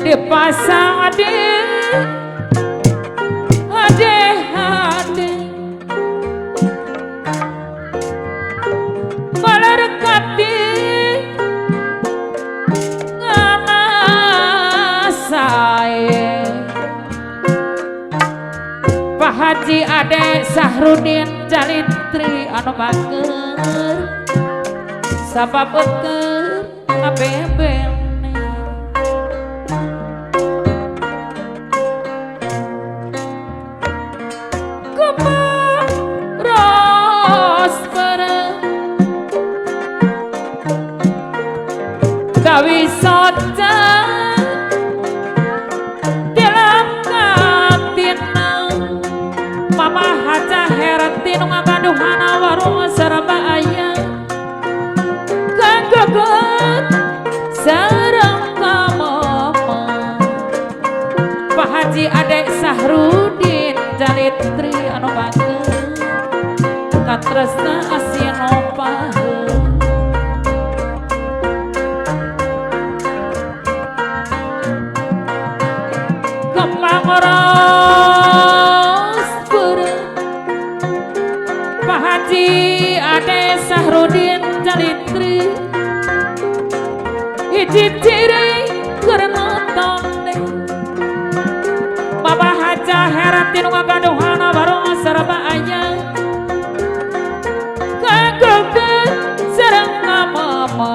Dipasang ade ade ade balerkati nganasae Pak Haji Ade Sahrudin Jalitri anu bager sabab eukeun ngabeben gawi soca dalam katina mama haja herti nu ngagaduhana warung saraba aya kanggogot sareng ka mama Pak Haji Ade Sahrudin Jalitri anu bager katresna asin Ros Pak Haji Ade Sahrudin Jalitri hiji ciri keur nonton Mama Haja Herati nu ngagaduhana warung saraba aya kanggokeun sareng ka mama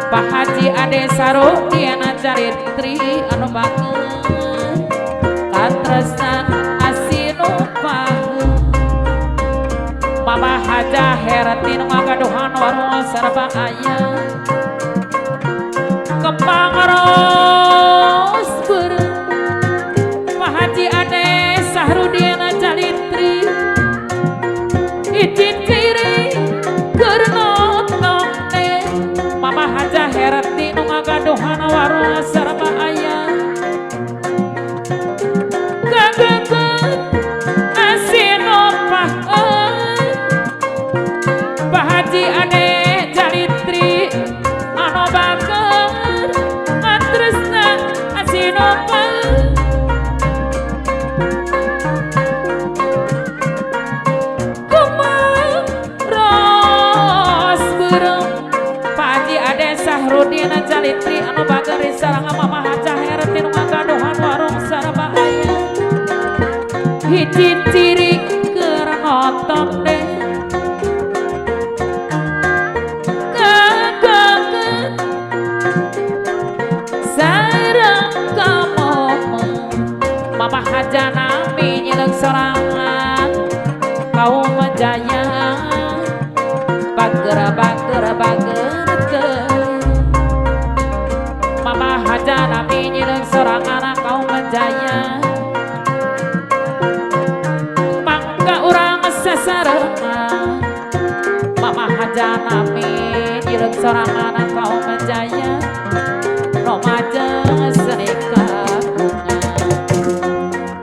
Pak Haji Ade Sahrudin Jalitri anu bager katresna asinu pahu Mama Haja Herti nu ngagaduhan warung saraba aya kembang ros beureum Pak Haji Ade Sahrudin Jalitri hiji ciri keur nonton Mama Haja Herti nu ngagaduhan warung saraba aya Pak Haji Ade Jalitri anu bager katresna asinopah Kembang ros beureum Pak Haji Ade Sahrudin Jalitri anu bager sareng Mama Haja Herti nu ngagaduhan warung saraba aya hiji ciri keur nonton deh kagageuh sareng ka mama Mama Haja nami nyileuk sorangan kaum jaya bager bager bager teu Mama Haja nami nyileuk sorangan kaum jaya mangga urang sasarengan Mama Haja nami nyileuk sorangan kaum jaya no majeng seni kagungan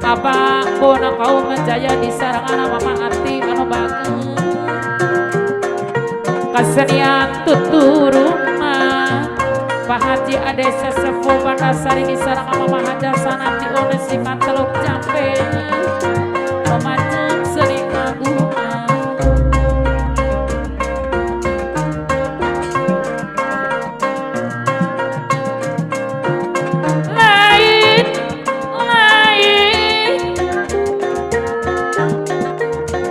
apapun kaum jaya di sarangan Mama Ati anu bager kasenian tuturunan Pak Haji Ade sesepuh Bandasari di sarangan Mama Haja Sanati Onesiman Teluk Jambe no majeng seni kagungan lain lain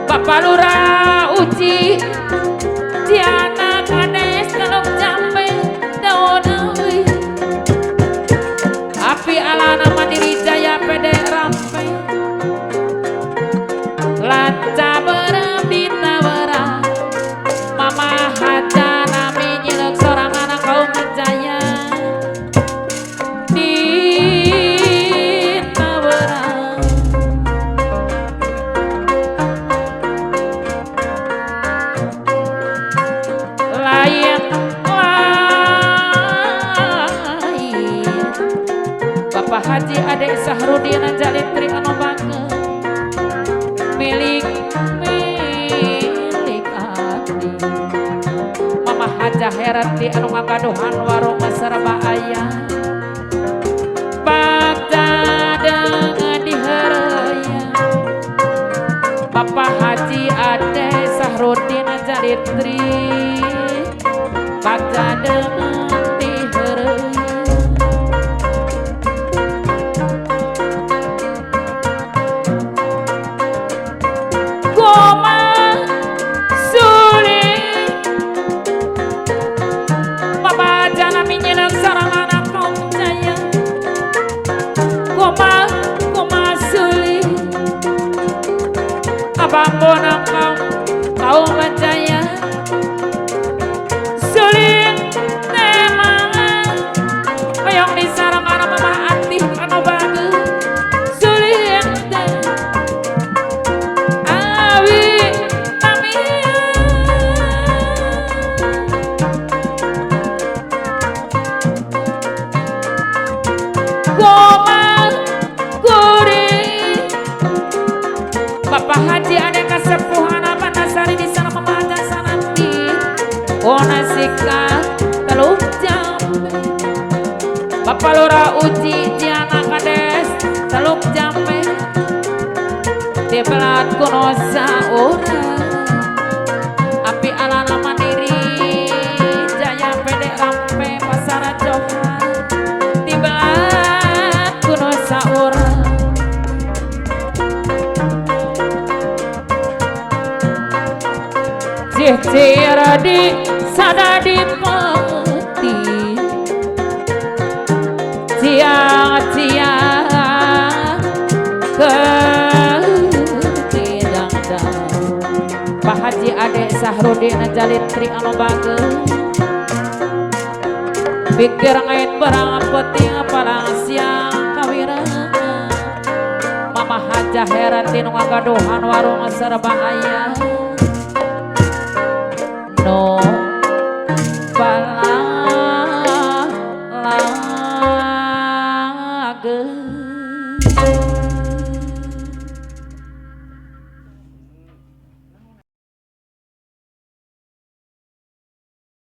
Bapak Lurah Uci Tiana Kades Teluk Jambe Daun Awi Api Alana Mandiri Jaya PD Haji Ade Sahrudin Jalitri anu bangga milik milik abdi Mama Hajah Herati anu ngagaduhan warung serba aya bagja dengan diheureuyan Bapak Haji Ade Sahrudin Jalitri bagja dengan diheureuyan Goma sulit Bapak jana minyelang sarang anak kaum jaya Goma goma sulit Abang bonang kaum jaya sulit temangan Hoyong di sarang anak mama atih anu bagus sulit teh awi tamia goma kuring Bapak Haji ade kasepuhan apa nasari di sana memaca sanati ona sika teluk jambe Bapak Lurah Uci Jiana Kades teluk jambe di belat kuno saura api alana mandiri jaya pede rampe pasar Johar di belat kuno saura cicir di sada di peti ciang-ciang ke Pak Haji Ade Sahrudin Jalitri anu bageus pikir ngait barang penting palang siang kawirangan Mama Hajah Herati nu ngagaduhan warung serba aya no balalageus.